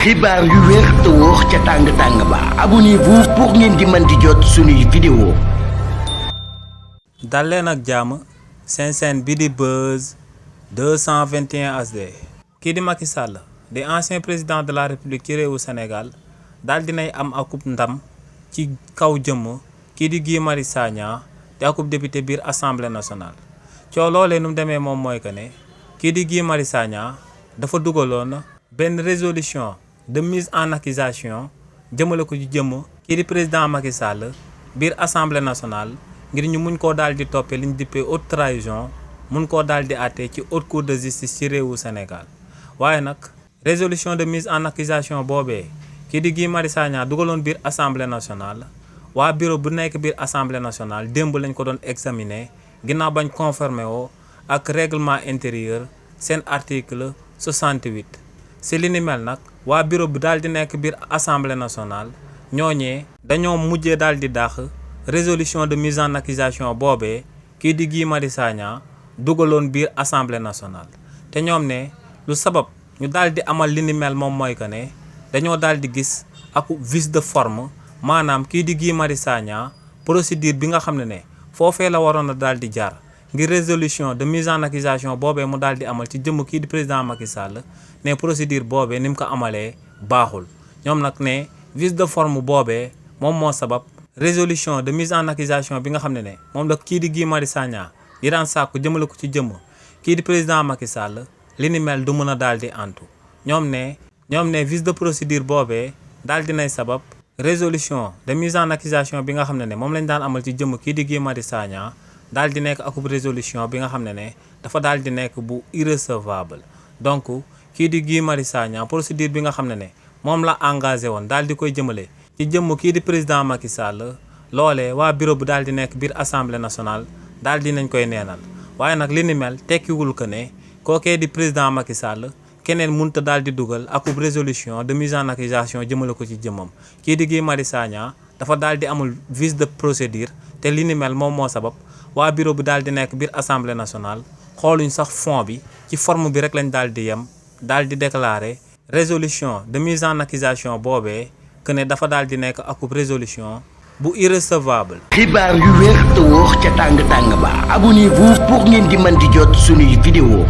xibaar yu wér te wóor ca tàng-tàng ba abonnez-vous pour ngeen di mën di jot suñuy vidéo. dal leen ak jàmm seen chaîne bi di Buzz 221 HD. kii di Macky Sall di ancien président de la république ci réewu Sénégal daal dinay am akub ndam ci kaw jëmm kii di Guy Marius Sagna te akub député biir assemblée nationale. coow loolee nu mu demee moom mooy que ne kii di Guy Marius Sagna dafa dugaloon benn résolution de mise en accusation jëmale ko ci jëmm kii di président Macky Sall biir assemblée nationale ngir ñu muñ koo daal di toppee li ñu dippee haute trahison mun koo daal di àttee ci haute cour de justice ci réewu Sénégal. waaye nag résolution de mise en accusation boobee kii di Guy Marius Sagna dugaloon biir assemblée nationale waa bureau bu nekk biir assemblée nationale démb lañ ko doon examiner ginnaaw bañ conformé woo ak règlement intérieur seen article 68. si li ni mel nag waa bureau bi daal di nekk biir assemblée nationale ñooñee dañoo mujjee daal di dàq résolution de mise en accusation boobee kii di Guy Marius Sagna dugaloon biir assemblée nationale. te ñoom ne lu sabab ñu daal di amal li ni mel moom mooy que ne dañoo daal di gis ak vice de forme maanaam kii di Guy Marius Sagna procédure bi nga xam ne foofee la waroon a daal di jaar ngir résolution de mise en accusation boobee mu daal di amal ci jëmm kii di président Macky Sall ne procédure boobee ni mu ko amalee baaxul. ñoom nag ne vice de forme boobee moom moo sabab résolution de mise en accusation bi nga xam ne moom la kii di Guy Marius Sagna di daan sàkku jëmale ko ci jëmm kii di président Macky Sall li ni mel du mën a daal di antu. ñoom ne vice de procédure boobee daal di nay sabab résolution de mise en accusation bi nga xam ne moom lañ daan amal ci jëmm kii di Guy Marius Sagna daal di nekk akub résolution bi nga xam ne dafa daal di nekk bu irrecevable. donc kii di Guy Marius Sagna procédure bi nga xam ne moom la engagé woon daal di koy jëmale ci jëmm kii di président Macky Sall loolee waa bureau bu daal di nekk biir assemblée nationale daal di nañ koy neenal. waaye nag li ni mel tekkiwul que ne kookee di président Macky Sall keneen mënta daal di dugal akub résolution de mise en accusation jëmale ko ci jëmmam. kii di Guy Marius Sagna dafa daal di amul vice de procédure te li ni mel moom moo sabab waa bureau bi daal di nekk biir assemblée nationale xooluñ sax fond bi ci forme bi rek lañ daal di yem daal di déclarer résolution de mise en accusation boobee que ne dafa daal di nekk akub résolution bu irrecevable. xibaar yu wér te wóor ca tàng-tàng ba abonnez-vous pour ngeen di mën di jot suñuy vidéo.